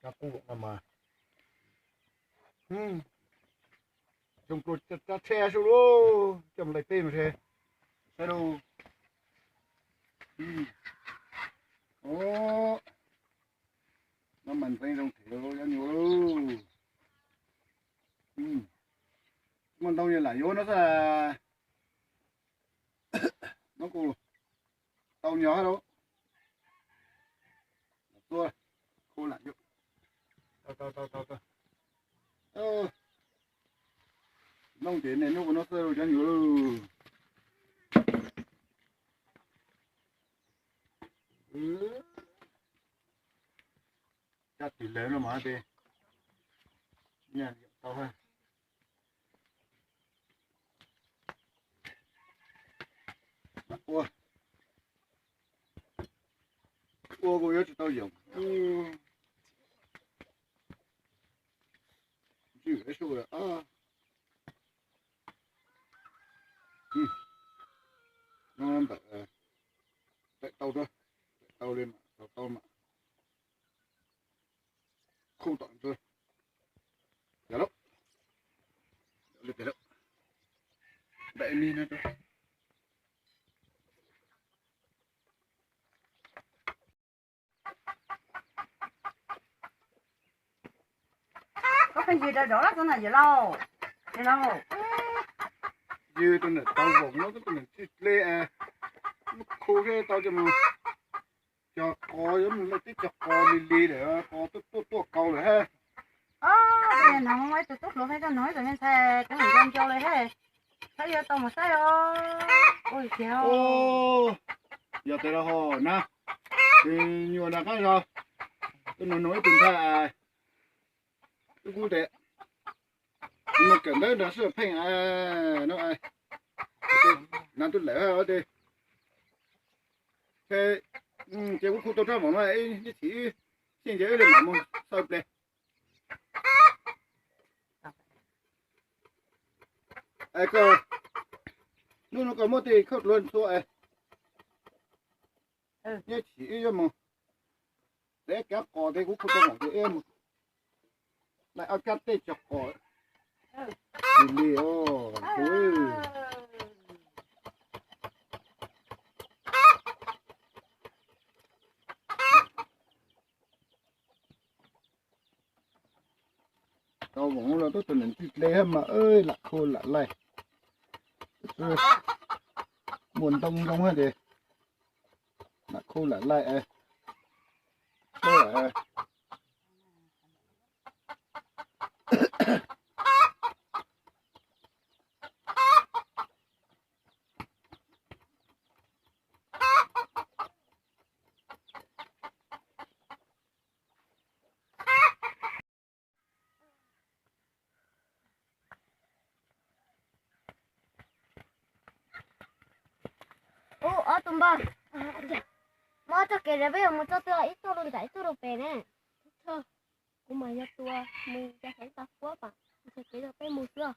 Qub no mas, xyoo rau rab tsheb sub lauj, coj mus laij teb mas se, saib lauj. No mas ntxeev zoo them cov nyuam lauj. Muaj ntau yog lam yuav no xwb. No kuj tau nyog hab lauj. Tua, khu lam yuav. Tau, tau, tau, tau, tau. Nplooj ces niaj hnub ua no xwb cov nyuam lauj. Caj tis lawv no mas tes, tau. Ua, ua kuj yuav tsis tau yoom. Ntswj su, no ntawm, tau, tau li mas tau, tau mas khu tom ntawd. Yog lauj, npam me no. Koj pheej ywg rau zov lawm xwb na yawm lauj. Ywg rau ntawm tau voos no, koj tus neeg txij dleb, muab khu seb tau coj mus cog qos, yuav mus laij teb cog qos li li lawm, qos tuaj tuaj tuaj kaus lawm hab. Os, no ib tug tub hluas thiab koj no ib tug me ntxhais kuv nco nco li hab. Saib yuav tau mus saib os. Ua li tiag. Yog tes los hos na, tus nyuam nram qab zos, tus no no ib tug ntxhais, wb kuj tes mus kawm ntawv nrog sib pheej no, na tub lawm tes, ces kuv khu tau rab voos no ib chim, xij nce wb li mam mus xaw ple. Es koj, hnub no koj muab tej khaub dluav ntxhua es, ib chim wb yuav mus, tes kav qos tes kuv khu tau voos ces wb mus laij ob kab tej cog qos li li os. Tau voos los tub tus neeg txij dleb hab mas lam khu lam laij. Muaj ntoo zoo hab ces lam khu lam laij. Ub, ob tug npawg, muab txoj kev zog peb yuav mus txoj twg, ib txoj rau nram ib txoj rau pem ne? Kuv mas yog tua mus ca xeev tau puab pam, ntshe kev zog peb mus xwb.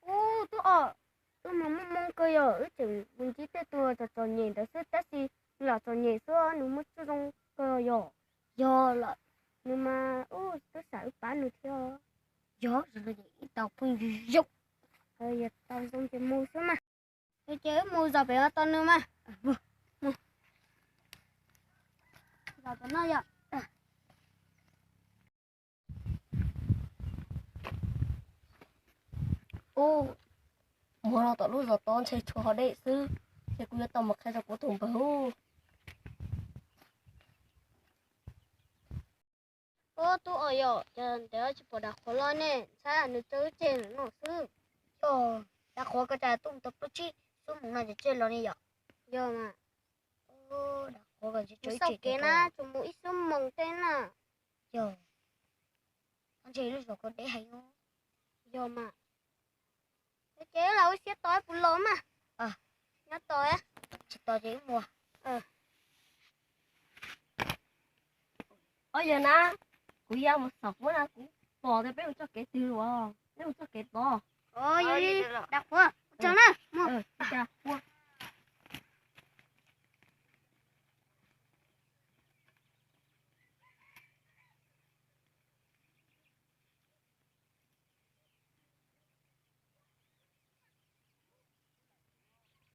Ub, tub os, wb mas muaj hmoo kawg yog wb tseem mus ntsib tej tug txom txom nyem ntawd xwb tab sis nws lam txom nyem xwb nws muaj txuj zoo kawg yog. Yog lawm, nws mas ub twb xam wb pab nws thiab. Yog, ib tau phooj ywg zoo. Yog tau zoo ces mus xwb mas. Ces wb mus zos pem tos nws mas. Zos tom no yog. Ub, mus no tom lub zos tod ntshe tshuav ho deb xwb, ces kuv yuav tau mus qhia rau kuv tus npawg ub. Ub, tub os, yog cas ntev tsis pom Dav Qhuav los ne, ntshai nws tso wb tseg no xwb. Yog, Dav Qhuav koj cas tuaj mus tau plaub tsib xuab moos no ces tseg los ne yom? Yog mas. Dav Qhuav koj tsis tso wb tseg na, tsuas mus ib xuab moos tej na. Yog, ntshe lub zos koj deb heev. Yog mas. Ces los ua siab tos puas los mas. Nyob tos, tsis tos ces wb mus. Ob yawg na, Kuv ya mus xauj kuv na, kuv pom tias peb mus txoj kev twg los, peb mus txoj kev tod. Yog li, dam qhuav, ua tsaug na.